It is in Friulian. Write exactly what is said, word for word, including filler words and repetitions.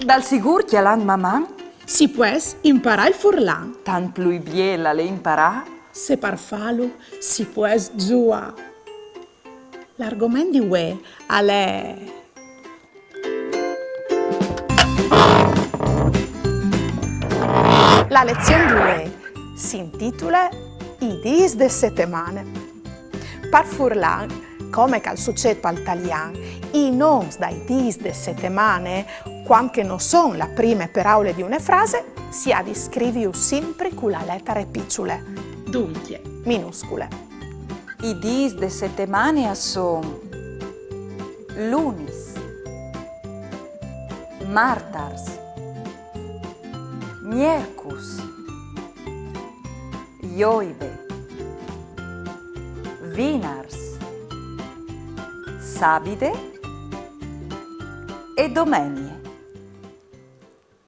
Dal sigûr cjalant Maman! Si pues imparâ il furlan. Tant plui biel al è imparâ. Se par fâlu si pues zuâ. L'argoment di vuê al è... La lezion di vuê si intitule I dîs de setemane. Par furlan, come che al sucêt pal talian, i nons dai dîs de setemane, cuant che no son la prime peraule di une frase, si à di scriviju simpri cu la letare piçule. Duncje, minuscule. I dîs de setemane a son lunis, martars, miercus, joibe, vinars, sabide e domenie.